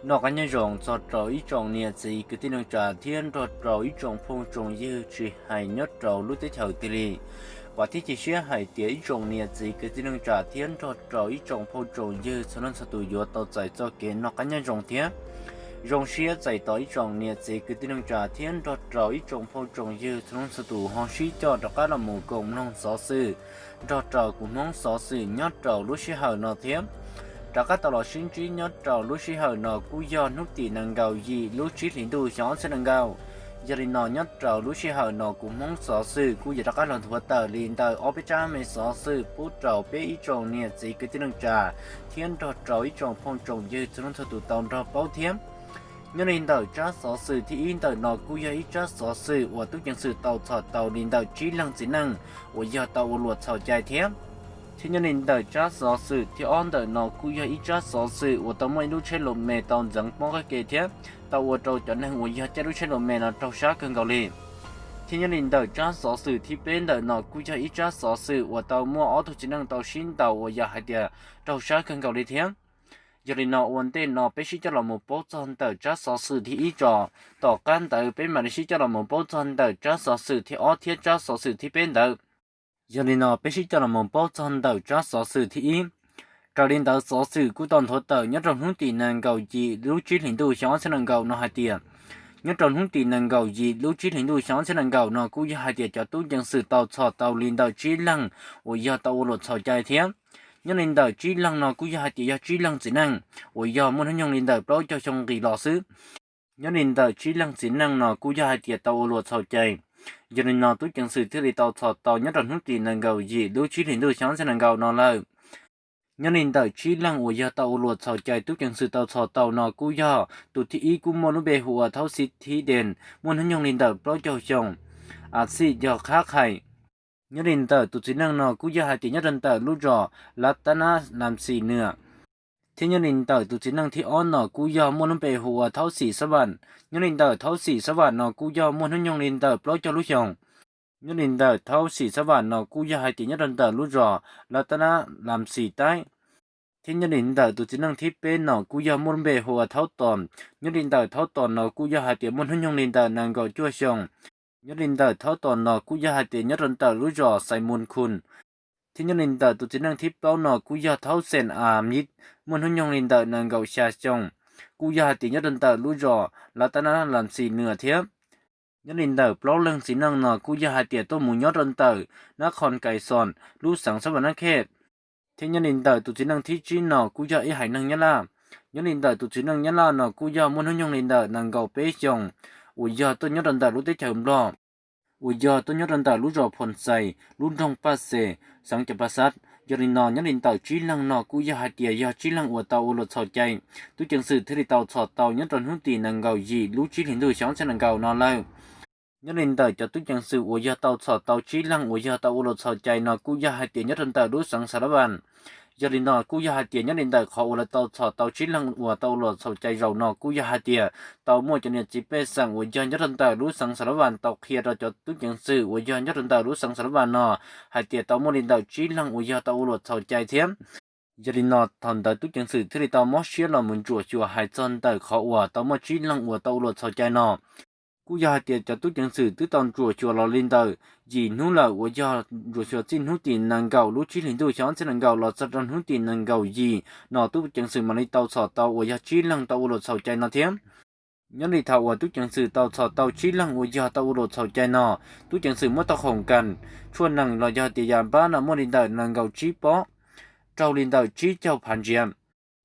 Noj qab nyob zoo txog rau ib tsoom niam txiv kwv tij neej tsa thiab nrog rau ib tsoom phooj tsoom ywg tsis hais nyob rau lub teb chaws twg li. Vam thiab cia siab hais tias ib tsoom niam txiv kwv tij neej tsa thiab nrog rau ib tsoom phooj tsoom ywg txhua leej txhua tus yuav tau txais txoj kev noj qab nyob zoo thiab. Zoo siab txais tos ib tsoom niam txiv kwv tij neej tsa thiab nrog rau ib tsoom phooj tsoom ywg txhua leej txhua tus ho sib coj rov qab los mus koom mloog xov xwm nrog rau kuv Hmoob xov xwm nyob rau lub sij hawm no thiab. Rov qab tau los sib ntsib nyob rau lub sij hawm no kuj yog hnub tim nees nkaum yim lub tsib hlis ntuj xyoo ob txhiab nees nkaum. Yog li no nyob rau lub sij hawm no kuv Hmoob xov xwm kuj yuav rov qab los nthuav tawm li ntawm ob peb tsab me xov xwm pub rau peb ib tsoom niam txiv kwv tij neej tsa thiab nrog rau ib tsoom phooj tsoom ywg txhua leej txhua tus tau nrog paub thiab. Nyob li ntawm tsab xov xwm thib ib ntawm no kuj yog ib tsab xov xwm uas tub ceev xwm tau txhom tau li ntawm tsib leeg txiv neej uas yog tau ua luam txhaum cai thiab. Thiab nyob li ntawm tsab xov xwm thib ob ntawm no kuj yog ib tsab xov xwm uas tau muaj ib lub tsheb lus me tau ntxeev pob qab ke thiab tau ua rau cov neeg uas yog caij lub tsheb lus me no raug sab kawg nkaus li. Thiab nyob li ntawm tsab xov xwm thib peb ntawm no kuj yog ib tsab xov xwm uas tau muaj ob tug txiv neej tau sib ntaus uas yog hais tias raug sab kawg nkaus li thiab. Yog li no ua ntej no peb sib coj los mus paub txog ntawm tsab xov xwm thib ib tso, tom qab ntawd peb mam li sib coj los mus paub txog ntawm tsab xov xwm thib ob thiab tsab xov xwm thib peb ntawd. Yog li no peb sib coj los mus paub txog ntawm tsab xov xwm thib ib. Raws li ntawd xov xwm kuj tau nthuav tawm nyob rau hnub tim nees nkaum yim lub tsib hlis ntuj xyoo ob txhiab nees nkaum no hais tias, nyob rau hnub tim nees nkaum yim lub tsib hlis ntuj xyoo ob txhiab nees nkaum no kuj yog hais tias cov tub ceev xwm tau txhom tau li ntawm tsib leeg uas yog tau ua luam txhaum cai thiab. Nyob li ntawm tsib leeg no kuj yog hais tias yog tsib leeg txiv neej uas yog muaj hnub nyoog li ntawm plaub caug xyoo nqis los xwb. Nyob li ntawm tsib leeg txiv neej no kuj yog hais tias tau ua luam txhaum cai. Yog li no tub ceev xwm thiaj li tau txhom tau nyob rau hnub tim nees nkaum yim lub tsib hlis ntuj xyoo ob txhiab nees nkaum no lawm. Nyob li ntawm tsib leeg uas yog tau ua luam txhaum cai tub ceev xwm tau txhom tau no kuj yog tus thib ib kuj muaj lub npe hu ua Thaub Xib Thib Des, muaj hnub nyoog li ntawm plaub caug xyoo, a xij yog qhab qhais. Nyob li ntawm tus txiv neej no kuj yog hais tias nyob rau ntawm lub zos Lav Tab Nab Lam Xis Nws. Thiab nyob li ntawm tus txiv neej thib ob no kuj yog muaj lub npe hu ua Thaub Xim Xab Vam. Nyob li ntawm Thaub Xim Xab Vam no kuj yog muaj hnub nyoog li ntawm plaub caug lub xyoos. Nyob li ntawm Thaub Xim Xab Vam no kuj yog hais tias nyob rau ntawm lub zos Lav Tab Nab Lam Xis Taib. Thiab nyob li ntawm tus txiv neej thib peb no kuj yog muaj lub npe hu ua Thaub Tom. Nyob li ntawm Thaub Tom no kuj yog hais tias muaj hnub nyoog li ntawm nees nkaum cuaj xyoos. Nyob li ntawm Thaub Tom no kuj yog hais tias nyob rau ntawm lub zos Xais Mus Khun. Thiab nyob li ntawm tus txiv neej thib plaub no kuj yog Thaub Xeem A Mib, muaj hnub nyoog li ntawm nees nkaum xya xyoo, kuj yog hais tias nyob rau ntawm lub zos Lav Tab Nab Lam Xis Nws thiab. Nyob li ntawm plaub leeg txiv neej no kuj yog hais tias tuaj mus nyob rau ntawm Nab Khon Kais Xos, lub xeev Xab Vam Nab Khej. Thiab nyob li ntawm tus txiv neej thib tsib no kuj yog ib haiv neeg Nyab Laj. Nyob li ntawm tus txiv neej Nyab Laj no kuj yog muaj hnub nyoog li ntawm nees nkaum peb xyoos, uas yog tuaj nyob rau ntawm lub teb chaws Nplog, uas yog tuaj nyob rau ntawm lub zos Phos Xais, lub nroog Paj Xes, xeev Cas Pas Xab. Yog li no nyob li ntawm tsib leeg no kuj yog hais tias yog tsib leeg uas tau ua luam txhaum cai, tub ceev xwm thiaj li tau txhom tau nyob rau hnub tim nees nkaum yim lub tsib hlis ntuj xyoo ob txhiab nees nkaum no lawm. Nyob li ntawm cov tub ceev xwm uas yog tau txhom tau tsib leeg uas yog tau ua luam txhaum cai no kuj yog hais tias nyob rau ntawm lub xeev Xas Las Vas. Yog li no kuj yog hais tias nyob li ntawm qhov uas lawv tau txhom tau tsib leeg uas tau ua luam txhaum cai zaum no kuj yog hais tias tau muaj cov niam txiv pej xeem uas yog nyob rau ntawm lub xeev Xas Las Vas tau qhia rau cov tub ceev xwm uas yog nyob rau ntawm lub xeev Xas Las Vas no hais tias tau muaj li ntawm tsib leeg uas yog tau ua luam txhaum cai thiab. Yog li no thaum ntawd tub ceev xwm thiaj li tau mob siab los mus ntsuam xyuas hais txog ntawm qhov uas tau muaj tsib leeg uas tau ua luam txhaum cai no. Kuj yog hais tias cov tub ceev xwm twb tau ntsuam xyuas los li ntawm yim hnub lawm uas yog ntsuam xyuas txij hnub tim nees nkaum lub tsib hlis ntuj xyoo ob txhiab nees nkaum los txog rau hnub tim nees nkaum yim no tub ceev xwm mam li tau txhom tau uas yog tsib leeg tau ua luam txhaum cai no thiab. Nyob li thaum uas tub ceev xwm tau txhom tau tsib leeg uas yog tau ua luam txhaum cai no, tub ceev xwm muab tau khoom kas tshuaj nees los yog tias yas npab no muaj li ntawm nees nkaum tsib pob, raug li ntawm tsib caug phav ntsiav,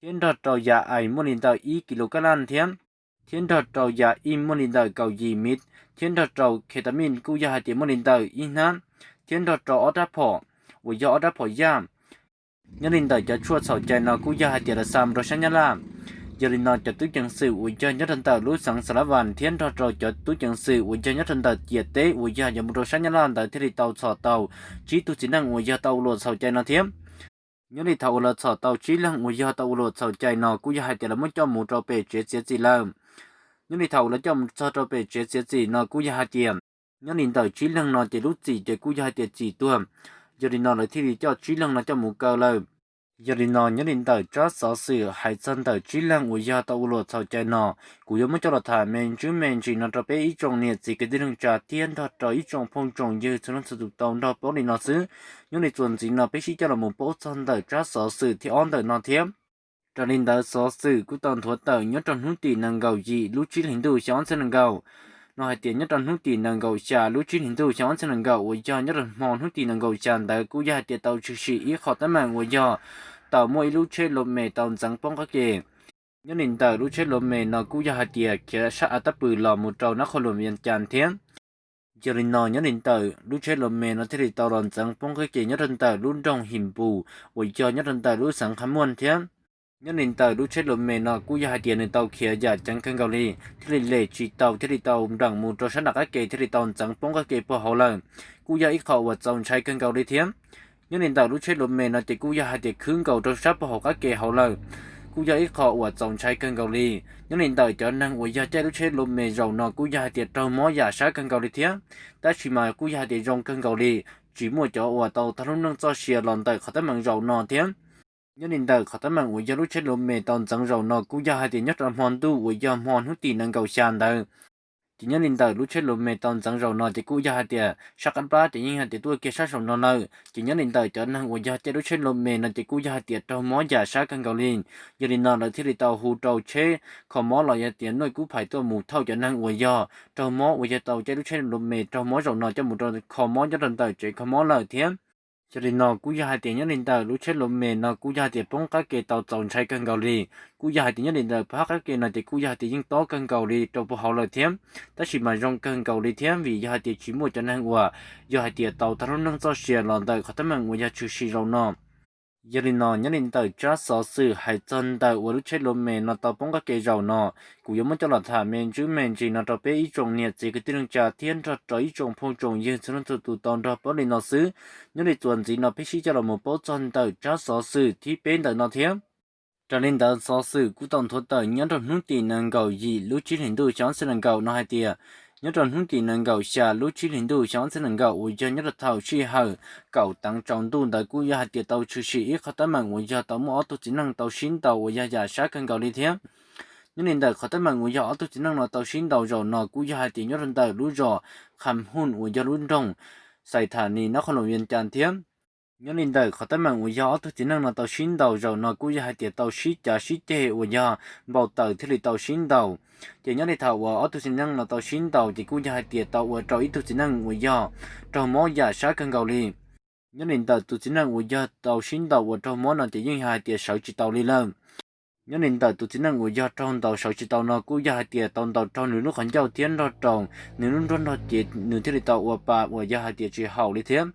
thiab nrog rau yas ais muaj li ntawm ib kis lus kab laj thiab, thiab nrog rau yas ij muaj li ntawm kaum yim miv, thiab nrog rau ketamine kuj yog hais tias muaj li ntawm ib hnab, thiab nrog rau ob rab phom uas yog ob rab phom yaj. Nyob li ntawm cov tshuaj txhaum cai no kuj yog hais tias lawv xa mus rau sab Nyab Laj. Yog li no cov tub ceev xwm uas yog nyob rau ntawm lub xeev Xas Las Vas thiab nrog rau cov tub ceev xwm uas yog nyob rau ntawm ciam teb uas yog yuav mus rau sab Nyab Laj ntawd thiaj li tau txhom tau tsib tug txiv neej uas yog tau ua luam txhaum cai no thiab. Nyob li thaum uas lawv txhom tau tsib leeg uas yog tau ua luam txhaum cai no kuj yog hais tias lawv muab coj mus rau pem tsev txiav txim lawm. Nyob li thaum uas lawv coj mus txog rau pem tsev txiav txim no kuj yog hais tias nyob li ntawm tsib leeg no ces lub txim ces kuj yog hais tias txim tuag. Yog li no lawv thiaj li coj tsib leeg no coj mus kaw lawm. Yog li no nyob li ntawm tsab xov xwm hais txog ntawm tsib leeg uas yog tau ua luam txhaum cai no, kuv yuav muab coj los tham me ntsis me ntsis no rau peb ib tsoom niam txiv kwv tij neej tsa thiab nrog rau ib tsoom phooj tsoom ywg txhua leej txhua tus tau nrog paub li no xwb. Nyob li txuas ntxiv no peb sib coj los mus paub txog ntawm tsab xov xwm thib ob ntawm no thiab. Raws li ntawd xov xwm kuj tau nthuav tawm nyob rau hnub tim nees nkaum yim lub tsib hlis ntuj xyoo ob txhiab nees nkaum no hais tias nyob rau hnub tim nees nkaum xya lub tsib hlis ntuj xyoo ob txhiab nees nkaum uas yog nyob rau hmo hnub tim nees nkaum xya ntawd kuj yog hais tias tau tshwm sim ib qho teeb meem uas yog tau muaj ib lub tsheb lom mem tau ntxeev poob qab ke. Nyob li ntawm lub tsheb lom mem no kuj yog hais tias khiav sab av tab pwm los mus rau nab qhov luam Vias Cas thiab. Yog li no nyob li ntawm lub tsheb lom mem no thiaj li tau los ntxeev poob qab ke nyob rau ntawm lub nroog Him Npus uas yog nyob rau ntawm lub xeev Qha Muaj thiab. Nyob li ntawm lub tsheb lom mem no kuj yog hais tias nws tau khiav yam ceev kawg nkaus li, thiaj li lem tsis tau thiaj li tau npleem mus rau sab nram qab ke thiaj li tau ntxeev poob qab ke puag hauv lawm. Kuj yog ib qho uas txaus ntshai kawg nkaus li thiab. Nyob li ntawm lub tsheb lom mem no ces kuj yog hais tias khwb nkaus rau sab puag hauv qab ke hauv lawm. Kuj yog ib qho uas txaus ntshai kawg nkaus li. Nyob li ntawm cov neeg uas yog caij lub tsheb lom mem zaum no kuj yog hais tias raug mob yam sab kawg nkaus li thiab. Tab sis mas kuj yog hais tias zoo kawg nkaus li, tsis muaj cov uas tau tag lub neej txoj sia los ntawm qhov teeb meem zaum no thiab. Nyob li ntawm qhov teeb meem uas yog lub tsheb lom mem tau ntxeev zaum no kuj yog hais tias nyob rau hmo ntuj uas yog hmo hnub tim nees nkaum xya ntawd. Ces nyob li ntawm lub tsheb lom mem tau ntxeev zaum no ces kuj yog hais tias sab qab plab ces yeej hais tias tuaj kiag sab saum no lawm. Ces nyob li ntawm cov neeg uas yog caij lub tsheb lom mem no ces kuj yog hais tias raug mob yam sab kawg nkaus li. Yog li no lawv thiaj li tau hu rau tsheb kho mob los yog tias nuj kub phais tuaj mus thauj cov neeg uas yog raug mob uas yog tau caij lub tsheb lom mem raug mob zaum no coj mus rau kho mob nyob rau ntawm tsev kho mob lawm thiab. Yog li no kuj yog hais tias nyob li ntawm lub tsheb lom mem no kuj yog hais tias poob qab ke tau txaus ntshai kawg nkaus li. Kuj yog hais tias nyob li ntawm phab qab ke no ces kuj yog hais tias yeej tob kawg nkaus li rau puag hauv lawm thiab. Tab sis mas zoo kawg nkaus li thiab vim yog hais tias tsis muaj cov neeg uas yog hais tias tau tag lub neej txoj sia los ntawm qhov teeb meem uas yog tshwm sim zaum no. Yog li no nyob li ntawm tsab xov xwm hais txog ntawm uas lub tsheb lom mem no tau poob qab ke zaum no, kuv yuav muab coj los tham me ntsis me ntsis no rau peb ib tsoom niam txiv kwv tij neej tsa thiab nrog rau ib tsoom phooj tsoom ywg txhua leej txhua tus tau nrog paub li no xwb. Nyob li txuas ntxiv no peb sib coj los mus paub txog ntawm tsab xov xwm thib peb ntawm no thiab. Raws li ntawd xov xwm kuj tau nthuav tawm nyob rau hnub tim nees nkaum yim lub tsib hlis ntuj xyoo ob txhiab nees nkaum no hais tias, nyob rau hnub tim nees nkaum xya lub tsib hlis ntuj xyoo ob txhiab nees nkaum uas yog nyob rau thaum sij hawm kaum teev tsaus ntuj ntawd kuj yog hais tias tau tshwm sim ib qho teeb meem uas yog tau muaj ob tug txiv neej tau sib ntaus uas yog yam sab kawg nkaus li thiab. Nyob li ntawm qhov teeb meem uas yog ob tug txiv neej no tau sib ntaus zaum no kuj yog hais tias nyob rau ntawm lub zos Kham Hun uas yog lub nroog Xais Thas Nis nab qhov luam Vias Cas thiab. Nyob li ntawm qhov teeb meem uas yog ob tug txiv neej no tau sib ntaus zaum no kuj yog hais tias tau sib cav sib ceg uas yog npau taws thiaj li tau sib ntaus. Ces nyob li thaum uas ob tug txiv neej no tau sib ntaus ces kuj yog hais tias tau ua rau ib tug txiv neej uas yog raug mob yam sab kawg nkaus li. Nyob li ntawm tus txiv neej uas yog tau sib ntaus uas raug mob no ces yeej yog hais tias sawv tsis tau li lawm. Nyob li ntawm tus txiv neej uas yog raug ntaus sawv tsis tau no kuj yog hais tias tau ntaus raug nws lub qhov ncauj thiab nrog rau nws lub nruab nrog cev nws thiaj li tau ua pa uas yog hais tias tsis haum li thiab.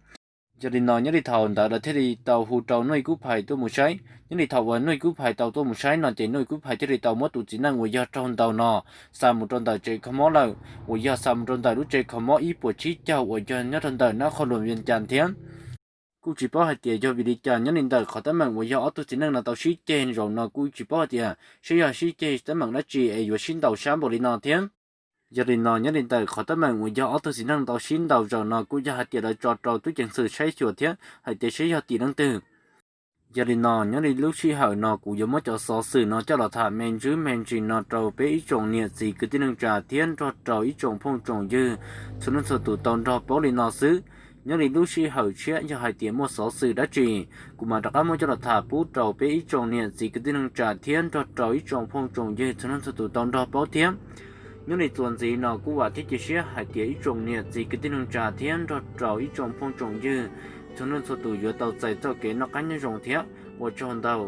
Yog li no nyob li thaum ntawd lawv thiaj li tau hu rau nuj kub phais tuaj mus saib. Nyob li thaum uas nuj kub phais tau tuaj mus saib no ces nuj kub phais thiaj li tau muab tus txiv neej uas yog raug ntaus no xa mus rau ntawm tsev kho mob lawm, uas yog xa mus rau ntawm lub tsev kho mob ib puas tsib caug uas yog nyob rau ntawm nab qhov luam Vias Cas thiab. Kuj tsis paub hais tias yog vim li cas nyob li ntawm qhov teeb meem uas yog ob tug txiv neej no tau sib ceg zaum no kuj tsis paub hais tias seb yog sib ceg teeb meem dab tsi es yuav sib ntaus sab npaum li no thiab. Yog li no nyob li ntawm qhov teeb meem uas yog ob tug txiv neej tau sib ntaus zaum no kuj yog hais tias lawv tso rau tub ceev xwm saib xyuas thiab hais tias seb yog tim leej twg. Yog li no nyob li lub sij hawm no kuv yuav muab cov xov xwm no coj los tham me ntsis me ntsis no rau peb ib tsoom niam txiv kwv tij neej tsa thiab nrog rau ib tsoom phooj tsoom ywg txhua leej txhua tus tau nrog paub li no xwb. Nyob li lub sij hawm tshiab yog hais tias muaj xov xwm dab tsi, kuv mam rov qab muab coj los tham pub rau peb ib tsoom niam txiv kwv tij neej tsa thiab nrog rau ib tsoom phooj tsoom ywg txhua leej txhua tus tau nrog paub thiab. Nyob li txuas ntxiv no kuj vam thiab cia siab hais tias ib tsoom niam txiv kwv tij neej tsa thiab nrog rau ib tsoom phooj tsoom ywg txhua leej txhua tus yuav tau txais txoj kev noj qab nyob zoo thiab ua tsaug ntau.